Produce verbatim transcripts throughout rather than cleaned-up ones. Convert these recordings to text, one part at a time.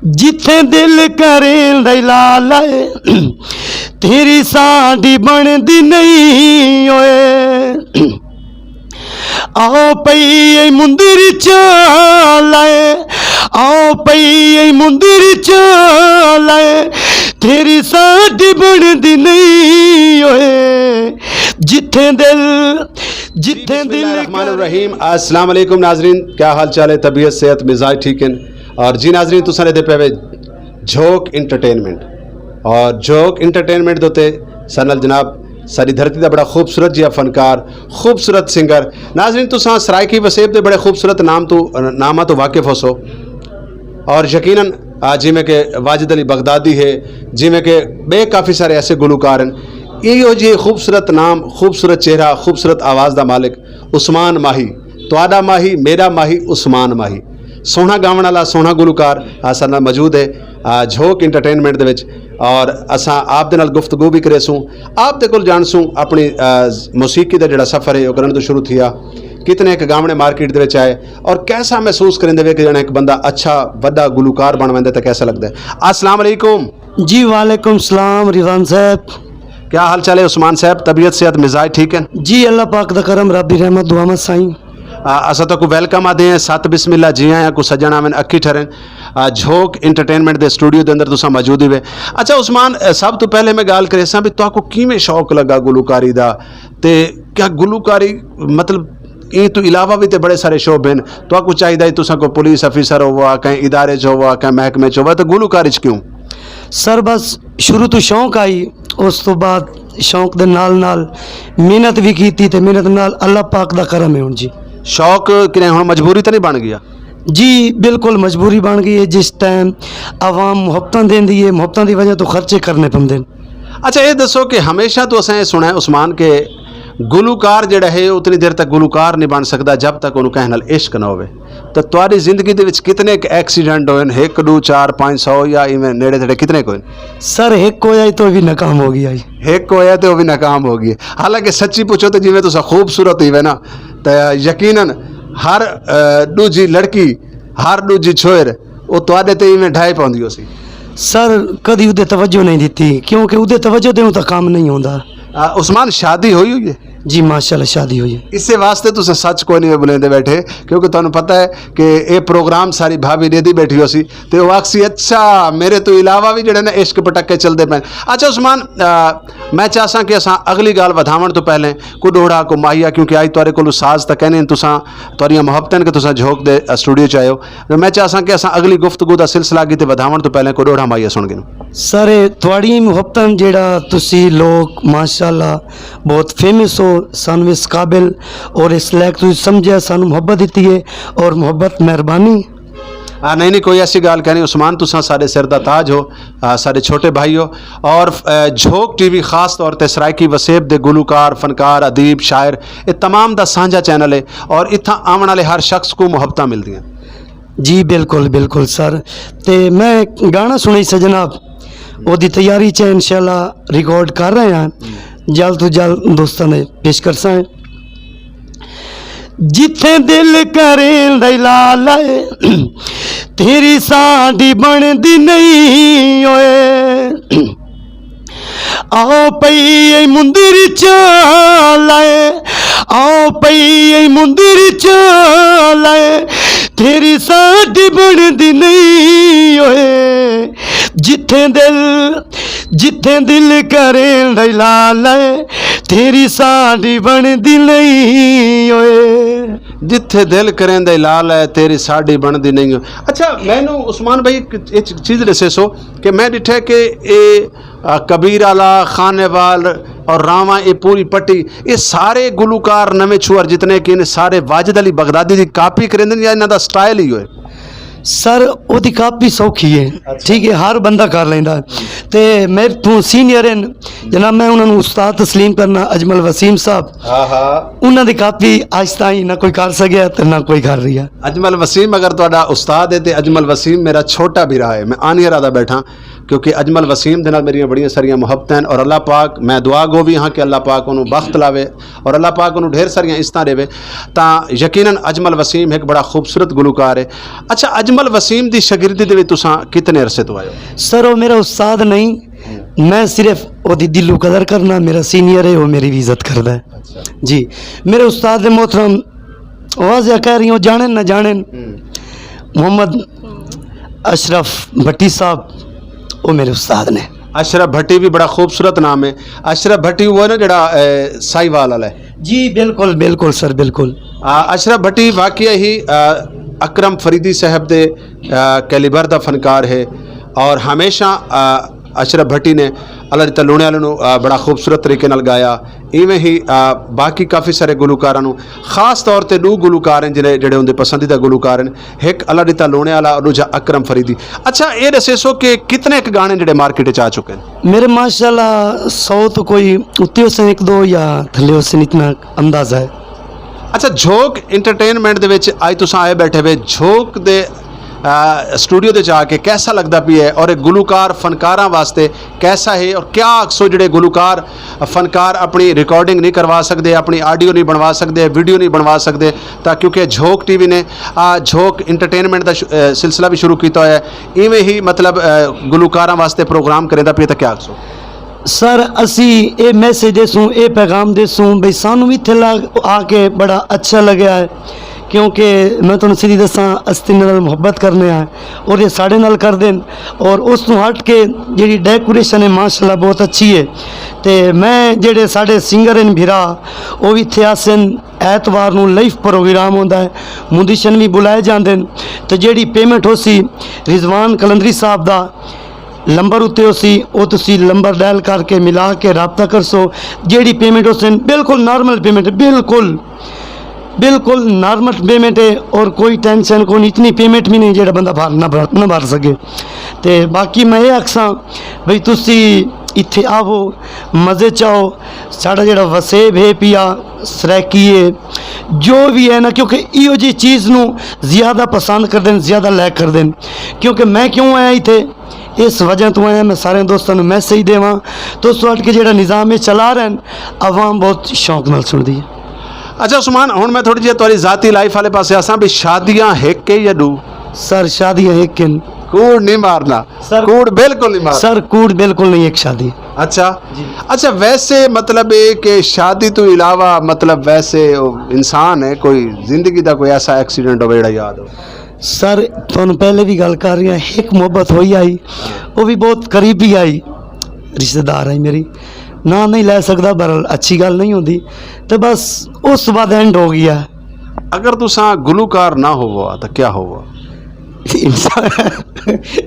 جتھے دل کریں دی لا لائے، تیری ساڈی بندی نہیں ہوئے۔ آؤ پئی اے مندر چ لائے، آؤ پئی اے مندر چ لائے، تیری ساڈی بندی نہیں ہوئے۔ جتھے دل، جتھے بسم اللہ دل الرحمن الرحیم۔ السلام علیکم ناظرین، کیا حال چال ہے؟ طبیعت، صحت، مزاج ٹھیک ہیں؟ اور جی ناظرین، تساں دے پے وے جھوک انٹرٹینمنٹ، اور جھوک انٹرٹینمنٹ دے تے سانال جناب ساری دھرتی دا بڑا خوبصورت جیا فنکار، خوبصورت سنگر۔ ناظرین، تساں سرائیکی وسیب دے بڑے خوبصورت نام تو، ناماں تو واقف ہو سو، اور یقیناً آ، جویں کہ واجد علی بغدادی ہے، جویں کہ بے کافی سارے ایسے گلوکار ہیں، ایہو جہے خوبصورت نام، خوبصورت چہرہ، خوبصورت آواز دا مالک عثمان ماہی، تہاڈا ماہی، میرا ماہی، عثمان ماہی، سوہنا گاون والا، سوہنا گلوکار آ، سارے نال موجود ہے آ، جھوک انٹرٹینمنٹ دے وچ۔ اور اساں آپ دے نال گفتگو بھی کرے سوں، آپ دے کول جان سوں اپنی آ، موسیقی دا جڑا سفر ہے او کرن تو شروع تھیا، کتنے ایک گاونے مارکیٹ دے وچ آئے، اور کیسا محسوس کریندے وے کہ جنا ایک بندہ اچھا وڈا گلوکار بن ویندا تے کیسا لگدا ہے؟ السلام علیکم۔ جی وعلیکم السلام رضوان صاحب۔ کیا حال چال ہے عثمان صاحب؟ طبیعت، صحت، مزاج ٹھیک ہے؟ جی اللہ پاک دا کرم، رب دی رحمت، دعاواں سائیں۔ آ، اساں تہاکوں ویلکم آدے ہیں، ست بسم اللہ، جی آیاں، کو سجن آون، اکھی ٹھرن۔ آ، جھوک انٹرٹینمنٹ دے سٹوڈیو دے اندر تساں موجود ہی وے۔ اچھا عثمان، آ، سب تو پہلے میں گل کرے ساں بھی تہاکوں کیویں شوق لگا گلوکاری دا؟ تے کیا گلوکاری، مطلب، ایں تو علاوہ بھی تے بڑے سارے شعبے ہیں۔ تہاکوں چاہیدا ہے تساں کوئی پولیس آفیسر ہووا، کہیں ادارے چ ہووا، کہیں محکمے چ ہووا، تے گلوکاری چ کیوں؟ سر، بس شروع تو شوق آئی، اس تو بعد شوق دے نال نال محنت بھی کیتی، تے محنت نال اللہ پاک دا کرم ہے ہن جی۔ شوق کنے ہن مجبوری تے نہیں بن گیا؟ جی، بالکل مجبوری بن گئی ہے۔ جس ٹائم عوام محبتاں دیندی ہے، محبتاں دی وجہ تو خرچے کرنے پیندے نے۔ اچھا، یہ دسو کہ ہمیشہ تو اساں یہ سنا ہے، عثمان، کہ گلوکار جڑا ہے، اتنی دیر تک گلوکار نہیں بن سکدا جب تک انہوں کہے نال عشق نہ ہوئے۔ تو تہاڈی زندگی دے وچ کتنے ایک ایکسیڈنٹ ہوئے نے؟ ایک، دو، چار، پانچ سو یا ایویں نیڑے تیڑے کتنے کوئی؟ سر، ایک ہویا ہی تو بھی ناکام ہو گیا ہی۔ ایک ہویا تے وہ بھی ناکام ہو گیا۔ حالانکہ سچی پوچھو تے جویں تساں خوبصورت ہی وے نا، تے یقیناً ہر، اے، دوجی لڑکی، ہر دوجی چھوئر، وہ تہاڈے تے ایویں ڈھائی پاؤندی ہو سی۔ سر، کدی ادے توجہ نہیں دیتی، کیونکہ ادے توجہ دیوں تا کام نہیں ہوندا۔ آ، عثمان، شادی ہوئی ہوئی ہے؟ جی، ماشاءاللہ، شادی ہوئی ہے۔ اسے واسطے تساں سچ کوئی نہیں بولیندے بیٹھے، کیونکہ تانوں پتہ ہے کہ اے پروگرام ساری بھابی دے دی بیٹھی ہو سی، تے وہ آکسی، "اچھا، میرے تو علاوہ بھی جڑے نا عشق پٹکے چلدے پے۔" اچھا عثمان، آ، میں چاہساں کہ اساں اگلی گل ودھاون تو پہلے کو ڈوڑا کو ماہیا، کیونکہ آج تہاڈے کول ساز تک کہنے تساں، تہاڈیاں محبتاں کہ تساں جھوک دے، آ، سٹوڈیو چ آئے ہو، تے میں چاہساں کہ اساں اگلی گفتگو دا سلسلہ کیتے ودھاون تو پہلے کو ڈوڑا ماہیا سن گن۔ سر، تہاڈی محبتاں جڑا تسی لوگ ماشاءاللہ بہت فیمس ہو، سانوں اس قابل اور اس لائق تسی سمجھیا، سانوں محبت دتی ہے اور محبت مہربانی۔ آ، نہیں، نہیں، کوئی ایسی گل کہنی عثمان، تساں سارے سر دا تاج ہو، آ، سارے چھوٹے بھائی ہو، اور آ، جھوک ٹی وی خاص طور تے سرائیکی وسیب دے گلوکار، فنکار، ادیب، شاعر، یہ تمام دا سانجھا چینل ہے، اور اتھاں آون والے ہر شخص کو محبتاں ملدیاں۔ جی بالکل، بالکل سر۔ تے میں گانا سنائی سجنا، او دی تیاری چ انشاءاللہ ریکارڈ کر رہے ہیں، جلد تو جلد دوستاں نے پیش کرساں۔ جتھے دل کریں دی لا لائے، تیری ساڈی بندی نہیں ہوئے۔ آؤ پئی اے مندر چ لائے، آؤ پئی اے مندر چ لائے، تیری ساڈی بندی نہیں ہوئے۔ جتھے دل، جتھے دل کریں دی لا لائے، تیری ساڈی بندی نہیں ہوئے۔ جتھے دل کریں دی لا لائے، تیری ساڈی بندی نہیں ہوئے۔ اچھا، مینوں عثمان بھائی ایک، ایک چیز دسے سو کہ میں ڈٹھے کہ اے آ، کبیر آلا، خانے وال اور راواں، اے پوری پٹی، اے سارے گلوکار نویں چھوہر جتنے کہ نے سارے واجد علی بغدادی دی کاپی کریندے نے یا انہاں دا سٹائل ہی ہوئے؟ سر، او دی کاپی سوکھی ہے۔ اچھا۔ ٹھیک ہے، ہر بندہ کر لیندا۔ تے میرے تو سینئر ہیں جناب، میں انہاں نوں استاد تسلیم کرنا، اجمل وسیم صاحب۔ ہاں، ہاں۔ انہاں دی کاپی اج تائیں نہ کوئی کر سکیا تے نہ کوئی کر رہی ہے۔ اجمل وسیم اگر تہاڈا استاد ہے تے اجمل وسیم میرا چھوٹا بھی رہا ہے، میں آنی ارادہ بیٹھا۔ کیونکہ اجمل وسیم دے نال میریاں بڑیاں ساریاں محبتاں ہیں، اور اللہ پاک، میں دعا گو بھی ہاں کہ اللہ پاک انہوں بخت لاوے اور اللہ پاک انہوں ڈھیر ساریاں عزتاں دیوے۔ تاں یقیناً اجمل وسیم ایک بڑا خوبصورت گلوکار ہے۔ اچھا، اجمل وسیم دی شاگردی دے وچ تساں کتنے عرصے تو آئے ہو؟ سر، وہ میرا استاد نہیں، میں صرف وہ دی دلو قدر کرنا، میرا سینئر ہے، وہ میری بھی عزت کردا ہے۔ جی، میرے استاد محترم، واضح کہہ رہی ہوں، جانن نہ جانن، محمد اشرف بھٹی صاحب، وہ میرے استاد نے۔ اشرف بھٹی بھی بڑا خوبصورت نام ہے۔ اشرف بھٹی وہ ہے نا جڑا، اے، ساہیوال والا ہے؟ جی، بالکل، بالکل سر، بالکل۔ آ، اشرف بھٹی واقعی ہی، آ، اکرم فریدی صاحب دے، آ، کیلیبر دا فنکار ہے، اور ہمیشہ، آ، اشرف بھٹی نے اللہ دے تلونے والے نوں، آ، بڑا خوبصورت طریقے نال گایا۔ ایویں ہی، آ، باقی کافی سارے گلوکاراں نوں، خاص طور تے دو گلوکار ہیں جڑے، جڑے اوندے پسندیدہ گلوکار ہیں، ایک اللہ دے تلونے والا اور دوجا اکرم فریدی۔ اچھا، یہ دسے سو کہ کتنے ایک گانے جڑے مارکیٹ وچ آ چکے ہیں؟ میرے ماشاءاللہ سو تو کوئی اتنے ہو سن، ایک دو یا تھلے ہو سن، اتنا اندازہ ہے۔ اچھا، جھوک انٹرٹینمنٹ دے وچ اج تساں آئے بیٹھے وے، جھوک دے، آ، سٹوڈیو دے جا کے کیسا لگدا پیا ہے، اور ایک گلوکار فنکاراں واسطے کیسا ہے، اور کیا اکسو جڑے گلوکار فنکار اپنی ریکارڈنگ نہیں کروا سکدے، اپنی آڈیو نہیں بنوا سکدے، ویڈیو نہیں بنوا سکدے، تاں کیونکہ جھوک ٹی وی نے آ جھوک انٹرٹینمنٹ دا ش-، اے، سلسلہ بھی شروع کیتا ہویا ہے۔ ایویں ہی مطلب، اے، گلوکاراں واسطے پروگرام کریندا پیا تاں کیا آکھسو؟ سر، اسی اے میسج دے سوں، اے پیغام دے سوں بھئی سانوں بھی تھے آ کے بڑا اچھا لگیا ہے، کیونکہ میں تانوں سیدھی دساں، اس تین نال محبت کرنے آ اور یہ ساڈے نال کر دین، اور اس تو ہٹ کے جڑی ڈیکوریشن ہے ماشاءاللہ بہت اچھی ہے۔ تے میں جڑے ساڈے سنگر ہیں بھرا، وہ بھی تھے آسن، ایتوار نوں لائیو پروگرام ہوندا ہے، میوزیشن بھی بلائے جاندے نے۔ تے جیڑی پیمنٹ ہو سی رضوان قلندری صاحب دا لمبر اتے ہو سی، او تسی لمبر ڈائل کر کے ملا کے رابطہ کر سو۔ جیڑی پیمنٹ ہو سن بالکل نارمل پیمنٹ ہے، بالکل، بالکل نارمل پیمنٹ ہے، اور کوئی ٹینشن کوئی نہیں، اتنی پیمنٹ بھی نہیں جیڑا بندہ بھر نہ بھر، نہ بھر سکے۔ تے باقی میں یہ آکھساں بھئی تسی اتھے آو، مزے چاؤ، ساڈا جڑا وسیب ہے پیا، سرائیکی ہے، جو بھی ہے نا، کیونکہ ایہو جی چیز نو زیادہ پسند کر دین، زیادہ لائک کر دین۔ کیونکہ میں کیوں آیا اتھے، اس وجہ تو آیا، میں سارے دوستاں نو میسج دیواں۔ تو اس وقت کے جڑا نظام ہے چلا رہے ہیں، عوام بہت شوق نال سن دی ہے۔ اچھا عثمان، ہن میں تھوڑی جی تہاڈی ذاتی لائف والے پاسے آساں، بھی شادیاں ہک ہے یا دو؟ سر، شادیاں ہک ہن۔ کوڑ نہیں مارنا۔ سر، کوڑ بالکل نہیں مارنا۔ سر، کوڑ بالکل نہیں، ایک شادی۔ اچھا۔ جی۔ اچھا، ویسے مطلب یہ کہ شادی تو علاوہ مطلب ویسے او انسان ہے، کوئی زندگی دا کوئی ایسا ایکسیڈنٹ ہوئے جڑا یاد ہو؟ سر، تانوں پہلے بھی گل کر رہی ہاں، ایک محبت ہوئی آئی، وہ بھی بہت قریبی آئی، رشتہ دار آئی میری، نام نہیں لے سکدا، بہرحال اچھی گل نہیں ہوندی، تے بس اس بعد اینڈ ہو گیا۔ اگر تساں گلوکار نہ ہوو تاں کیا ہوو؟ انسان،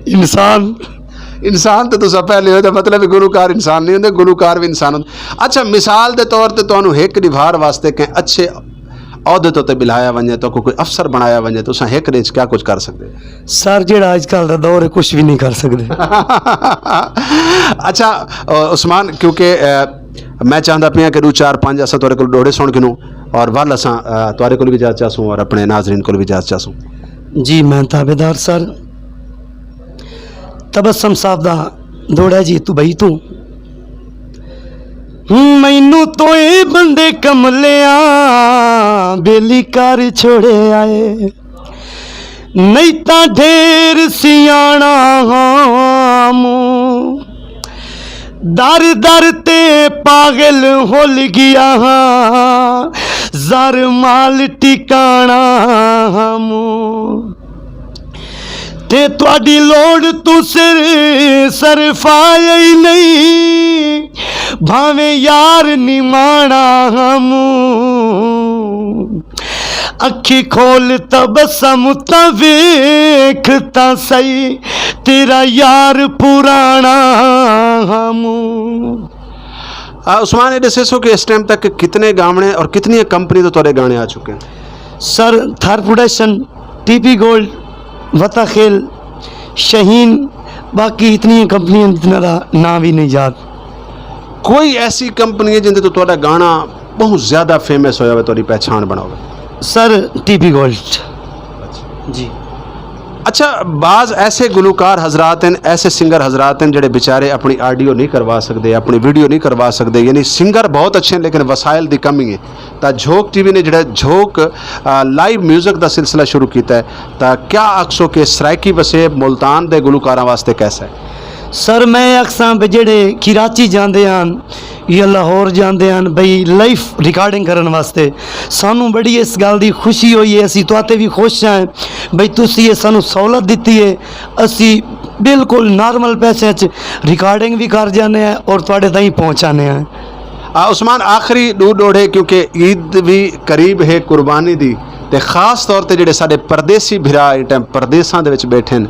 انسان۔ انسان تے تساں پہلے ہو، تے مطلب گلوکار انسان نہیں ہوندے، گلوکار بھی انسان ہوندے۔ اچھا، مثال دے طور تے تانوں ہک دیوار واسطے کہ اچھے عہدے تو تے بلایا ونجے، تو کوئی افسر بنایا ونجے، تساں ہک دے وچ کیا کچھ کر سکدے؟ سر، جیڑا اج کل دا دور ہے، کچھ بھی نہیں کر سکدے۔ اچھا، آ، عثمان، کیونکہ، آ، میں چاہندا پیاں کہ دو چار پنج اساں تہاڈے کول ڈوہڑے سن گنوں، اور ول اساں، آ، تہاڈے کول بھی اجازت چاہسوں اور اپنے ناظرین کول بھی اجازت چاہسوں۔ جی، میں تابعدار سر۔ تبسم صاحب دا دوڑا جی تو بھائی تو۔ مینوں تو اے بندے کملیاں بیلی کر چھوڑے آئے۔ نہیں تاں ڈھیر سیاݨا ہاں موں، در در تے پاگل ہل گیا ہاں، زر مال ٹکاݨا ہاں موں۔ تے تہاڈی لوڑ تو سر، سر فائے ہی نہیں، بھاویں یار نمانا ہم۔ اکھی کھول تبسم تاں ویکھ تاں سہی، تیرا یار پرانا ہم۔ آ، عثمان، یہ دسے سو کہ اس ٹائم تک کتنے گاونے اور کتنی کمپنی تو تہاڈے گانے آ چکے ہیں؟ سر، تھر پروڈکشن، ٹی پی گولڈ، وطا خیل، شاہین، باقی اتنی کمپنیاں جنہاں دا نام بھی نہیں یاد۔ کوئی ایسی کمپنی ہے جندے تو تہاڈا گانا بہت زیادہ فیمس ہویا ہوئے، تہاڈی پہچان بنا ہوئے؟ سر، ٹی پی گولڈ۔ جی۔ اچھا، بعض ایسے گلوکار حضرات ہیں، ایسے سنگر حضرات ہیں جڑے بیچارے اپنی آڈیو نہیں کروا سکتے، اپنی ویڈیو نہیں کروا سکتے، یعنی سنگر بہت اچھے ہیں لیکن وسائل دی کمی ہے۔ تا جھوک ٹی وی نے جڑا جھوک، آ، لائیو میوزک دا سلسلہ شروع کیتا ہے، تا کیا آکسو کہ سرائیکی وسیب ملتان دے گلوکاراں واسطے کیسا ہے؟ سر، میں آکساں بھی جڑے کراچی جاندے ہن یا لاہور جاندے ہن بھئی لائیو ریکارڈنگ کرن واسطے، سانوں بڑی اس گل دی خوشی ہوئی ہے، اسی تواتے بھی خوش ہیں بھئی تسی یہ سانوں سہولت دتی ہے۔ اسی بالکل نارمل پیسے چ ریکارڈنگ بھی کر جانے ہیں اور تواڈے تائیں پہنچانے ہیں۔ آ، عثمان، آخری ڈو ڈوڑے، کیونکہ عید بھی قریب ہے قربانی دی، تے خاص طور تے جڑے ساڈے پردیسی بھرا اس ٹائم پردیساں دے وچ بیٹھے نے،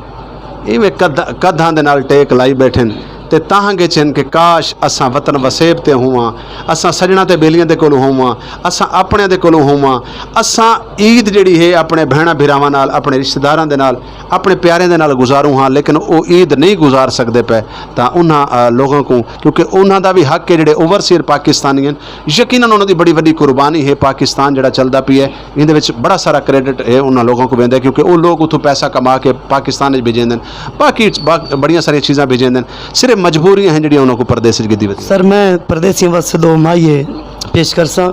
ایویں قد-، قدھاں دے نال ٹیک لائی بیٹھے نے، تے تاہاں گچن کہ کاش اساں وطن وسیب تے ہوواں، اساں سجنا تے بیلیاں دے کولوں ہوواں، اساں اپنے دے کولوں ہوواں، اساں عید جڑی ہے اپنے بہنا بھراواں نال، اپنے رشتہ داراں دے نال، اپنے پیارے دے نال گزاروں ہاں، لیکن او عید نہیں گزار سکدے پے۔ تاں انہاں، آ، لوگاں کو، کیونکہ انہاں دا بھی حق ہے، جڑے اوورسیئر پاکستانی ہیں، یقیناً انہاں دی بڑی وڈی قربانی ہے۔ پاکستان جڑا چلدا پیا ہے، ایندے وچ بڑا سارا کریڈٹ ہے انہاں لوگاں کو ویندا ہے، کیونکہ او لوگ اتھوں پیسہ کما کے پاکستان وچ بھیجیندے نے، باقی با-، بڑیاں ساریاں چیزاں بھیجیندے نے، صرف مجبوریاں ہیں جڑیاں انہاں کو پردیس وچ گدی ودی۔ سر، میں پردیسیاں واسطے دو ماہیے پیش کرساں۔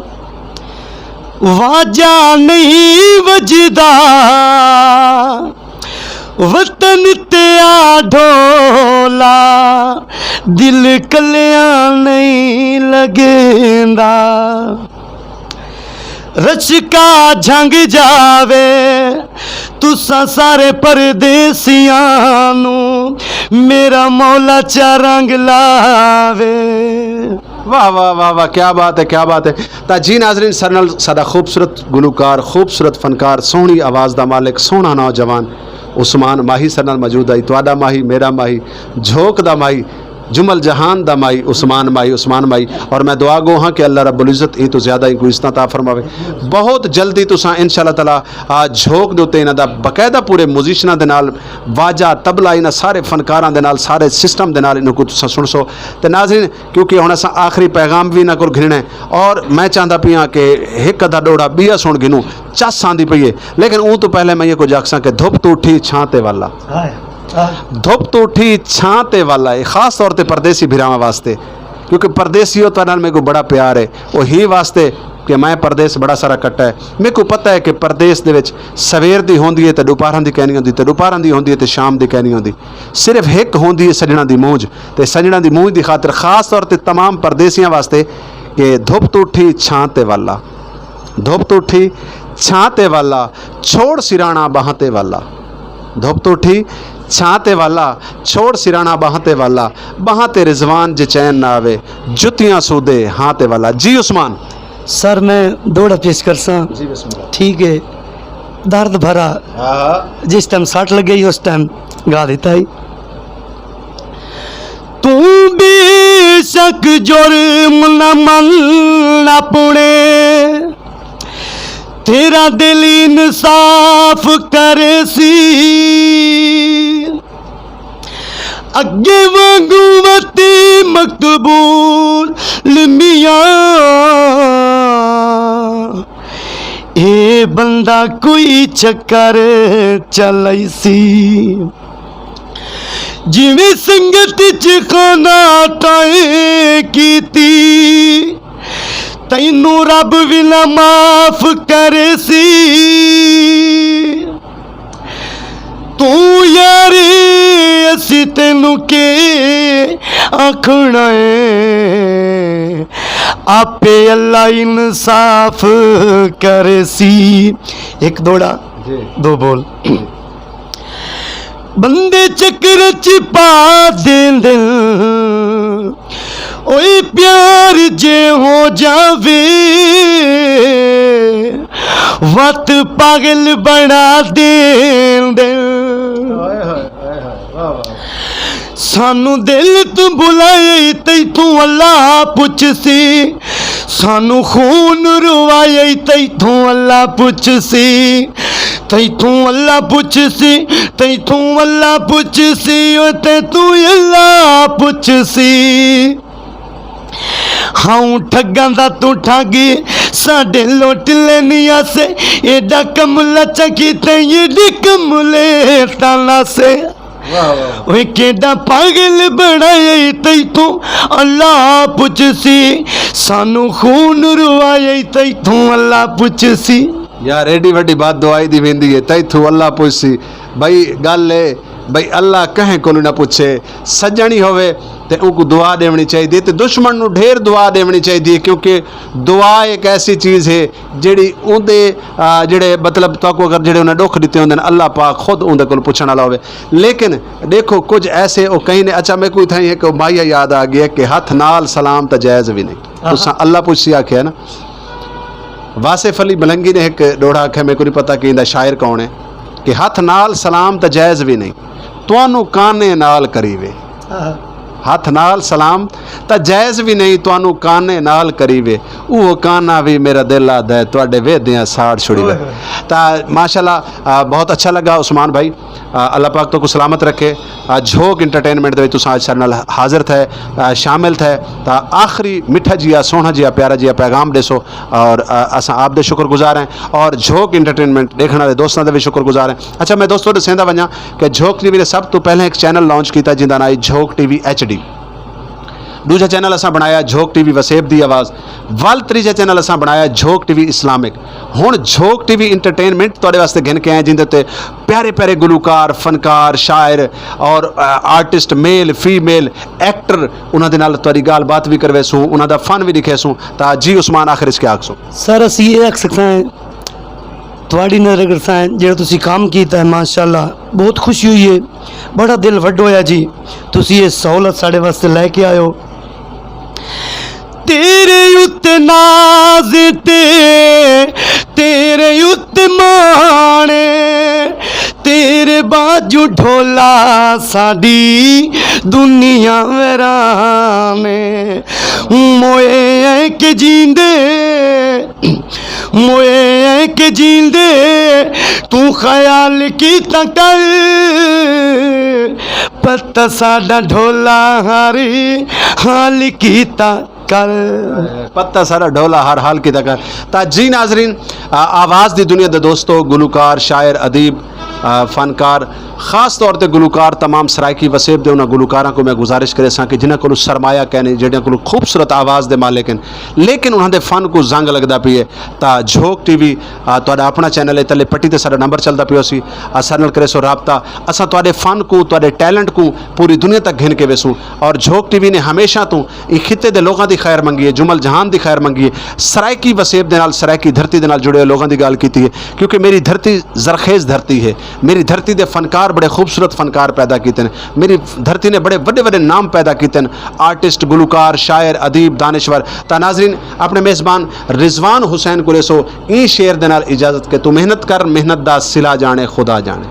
واجہ نہیں وجدا وطن تے آ ڈھولا، دل کلیاں نہیں لگیندا۔ رشکا جھنگ جاوے تساں سارے پردیسیاں نوں، میرا مولا چا رنگ لاوے۔ واہ، واہ، واہ، واہ، کیا بات ہے، کیا بات ہے۔ تا جی ناظرین، سر نال ساڈا خوبصورت گلوکار، خوبصورت فنکار، سوہنی آواز دا مالک، سوہنا نوجوان عثمان ماہی سر نال موجود ہے۔ تہاڈا ماہی، میرا ماہی، جھوک دا ماہی، جمل جہان دا ماہی، عثمان ماہی، عثمان ماہی۔ اور میں دعا گو ہاں کہ اللہ رب العزت اے تو زیادہ ہی کوئی اس طرح عطا فرماوے۔ بہت جلدی تساں انشاءاللہ تعالیٰ آ جھوک دے اُتے انہاں دا باقاعدہ پورے میوزیشناں دے نال، واجہ، طبلہ، انہاں سارے فنکاراں دے نال، سارے سسٹم دے نال انہاں کو تساں سن سو۔ تے ناظرین، کیونکہ ہن اساں آخری پیغام وی انہاں کول گھننا ہے، اور میں چاہندا پیاں کہ ایک ادھا ڈوڑا بیا سن گھنوں، چس آندی پئی ہے، لیکن اون تو پہلے میں یہ کچھ آکھساں کہ دھپ تو اٹھی چھاں تے والا۔ دھپ تو اٹھی چھاں تے والا ہے، خاص طور تے پردیسی بھراواں واسطے، کیونکہ پردیسی ہوتا نال میرے کو بڑا پیار ہے۔ وہ ہی واسطے کہ میں پردیس بڑا سارا کٹا ہے، میرے کو پتہ ہے کہ پردیس دے وچ سویر دی ہوندی ہے تے دوپہراں دی کہنی ہوندی، تے دوپہراں دی ہوندی ہے تے شام دی کہنی ہوندی۔ صرف ہک ہوندی ہے سجنا دی مونج، تے سجنا دی مونج دی خاطر خاص طور تے تمام پردیسیاں واسطے کہ دھپ تو اٹھی چھاں تے والا، دھپ تو اٹھی چھاں تے والا، چھوڑ سرانا باہاں تے والا۔ دھپ تو اٹھی چھاں تے والا، چھوڑ سرانا باہاں تے والا، باہاں تے رضوان جے چین نہ آوے، جتیاں سودے ہاں تے والا۔ جی عثمان۔ سر، میں دوڑا پیش کرساں۔ جی، بسم اللہ۔ ٹھیک ہے، درد بھرا، ہاں۔ جس ٹائم سٹ لگے ہی، اس ٹائم گا دیتا ہی۔ تو بے شک جرم نہ من اپنے، تیرا دل انصاف کرے سی۔ اگے وانگوں وتی مقبول میاں، اے بندہ کوئی چکر چلائی سی۔ جویں سنگت چ خانہ تائیں کیتی، تینوں رب وی نہ معاف کرے سی۔ تو یاری، اسی تینوں کے آکھنا ہے، آپے اللہ انصاف کرے سی۔ ایک دوڑا، جی۔ دو بول۔ بندے چکر چ پا دین دل، اوئے پیار جے ہو جاوے، وت پاگل بنا دین دل۔ ہائے ہائے، ہائے ہائے، واہ واہ۔ سانو دل تو بلائے تئی تو اللہ پوچھ سی، سانو خون روائے تئی تو اللہ پوچھ سی، تئی تو اللہ پوچھ سی، تئی تو اللہ پوچھ سی، او تئی تو اللہ پوچھ سی۔ ہاؤں ٹھگاں دا تو ٹھگ، ساڈے لوٹ لینیا سے، ایڈا کم لچا کیتا، ایڈی کم لے تانا سے۔ واہ واہ۔ اوے کیڈا پاگل بنایا ای تیتھوں، اللہ پچھسی۔ سانو خون روایا ای تیتھوں، اللہ پچھسی۔ یار، ایڈی وڈی بات دعائی دی ویندی ہے، تیتھوں اللہ پچھسی۔ بھائی، گل اے، بھائی، اللہ کہیں کولوں نہ پچھے۔ سجنی ہووے تے اونکوں دعا دیونی چاہیدی ہے، تے دشمن نوں ڈھیر دعا دیونی چاہیدی ہے، کیونکہ دعا ایک ایسی چیز ہے جڑی اوندے، آ، جڑے، مطلب، تہاکوں اگر جڑے انہاں دکھ دتے ہوندے نے، اللہ پاک خود اوندے کول پچھن والا ہووے۔ لیکن دیکھو، کچھ ایسے او کہیں نے، اچھا، میں کوئی تھائی ایک ماہیا یاد آ گیا کہ ہتھ نال سلام تے جائز بھی نہیں۔ تساں اللہ پچھسی آکھیا نا۔ واصف علی ملنگی نے ایک ڈوڑا آکھیا، میرے کو نہیں پتا کہ ایندا شاعر کون ہے، کہ ہتھ نال سلام تے جائز بھی نہیں، تانوں کانے نال کریوے۔ ہتھ نال سلام تے جائز بھی نہیں، تانوں کانے نال کریوے۔ او کانا بھی میرا دل آدا ہے، تواڈے ویدیاں ساڑ چھڑی وے۔ اوئے ہوئے۔ تا ماشاءاللہ، آ، بہت اچھا لگا عثمان بھائی۔ آ، اللہ پاک تو کو سلامت رکھے۔ آ، جھوک انٹرٹینمنٹ دے وچ تساں اج سارے نال حاضر تھے، آ، شامل تھے۔ تا آخری میٹھا جیا، سوہنا جیا، پیارا جیا پیغام ڈیسو۔ اور، آ، اساں آپ دے شکر گزار ہیں اور جھوک انٹرٹینمنٹ دیکھن والے دوستاں دے بھی شکر گزار ہیں۔ اچھا، میں دوستو دسیندا ونجاں کہ جھوک ٹی وی نے سب تو پہلے ایک چینل لانچ کیتا جیندا ناں ہے جھوک ٹی وی ایچ ڈی۔ دوجا چینل اساں بنایا جھوک ٹی وی وسیب دی آواز۔ ول تریجا چینل اساں بنایا جھوک ٹی وی اسلامک۔ ہن جھوک ٹی وی انٹرٹینمنٹ تواڈے واسطے گھن کے آئے، جیندے تے پیارے پیارے گلوکار، فنکار، شاعر اور، آ، آرٹسٹ، میل، فیمیل، ایکٹر، انہاں دے نال تواڈی گال بات بھی کروے سوں، انہاں دا فن بھی دکھے سوں۔ تا جی عثمان، آخر اس کے آکھ سوں۔ سر، اسی یہ آکھ سکتا ہے، تواڈی نظر اگر سائیں جڑا تسی کام کیتا ہے، ماشاءاللہ، بہت خوشی ہوئی ہے، بڑا دل وڈ ہویا جی، تسی یہ سہولت ساڈے واسطے لے کے آئے ہو۔ تیرے اُتے ناز تے، تیرے اُتے مانے، تیرے باجو ڈھولا ساڈی دنیا ویرانے۔ موئے اے کہ جیندے، موئے اے کہ جیندے، تو خیال کیتا کر، پتہ ساڈا ڈھولا ہاری حال کیتا کر۔ پتہ ساڈا ڈھولا ہر حال کیتا کر۔ تا جی ناظرین، آ، آواز دی دنیا دے دوستو، گلوکار، شاعر، ادیب، آ، فنکار، خاص طور تے گلوکار، تمام سرائیکی وسیب دے انہاں گلوکاراں کو میں گزارش کرے ساں کہ جنہاں کولوں سرمایہ کہنے، جنہاں کولوں خوبصورت آواز دے مالک ہیں، لیکن انہاں دے فن کو زنگ لگدا پئی ہے، تا جھوک ٹی وی، آ، تہاڈا اپنا چینل ہے، تلے پٹی تے ساڈا نمبر چلدا پیو سی، آ، ساڈے نال کرے سو رابطہ۔ اساں تہاڈے فن کو، تہاڈے ٹیلنٹ کو پوری دنیا تک گھن کے ویسوں۔ اور جھوک ٹی وی نے ہمیشہ تو اس خطے دے لوگاں دی خیر منگی ہے، جمل جہان دی خیر منگی ہے، سرائیکی وسیب دے نال، سرائیکی دھرتی دے نال جڑے ہوئے لوگاں دی گل کیتی ہے، کیونکہ میری دھرتی زرخیز دھرتی ہے۔ میری دھرتی دے فنکار بڑے خوبصورت فنکار پیدا کیتے ہیں۔ میری دھرتی نے بڑے وڈے وڈے نام پیدا کیتے ہیں، آرٹسٹ، گلوکار، شاعر، ادیب، دانشور۔ تا ناظرین، اپنے میزبان رضوان حسین کو ریسو این شعر دے نال اجازت کہ تو محنت کر، محنت دا صلہ جانے خدا جانے۔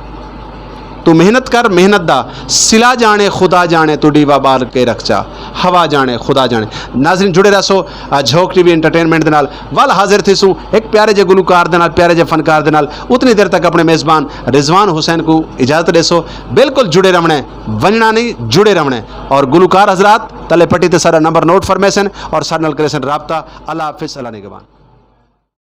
تو محنت کر، محنت دا صلہ جانے خدا جانے، تو ڈیوا بال کے رکھ چا، ہوا جانے خدا جانے۔ ناظرین، جڑے رہسو، آ، جھوک ٹی وی انٹرٹینمنٹ دے نال۔ ول حاضر تھی سوں ایک پیارے جے گلوکار دے نال، پیارے جے فنکار دے نال۔ اتنی دیر تک اپنے میزبان رضوان حسین کو اجازت دے سو۔ بالکل جڑے رہنے، ونجنا نہیں، جڑے رہنے۔ اور گلوکار حضرات، تلے پٹی تے سارا نمبر نوٹ فرمے سن اور سارے نال کرے سن رابطہ۔ اللہ حافظ، اللہ نگہبان۔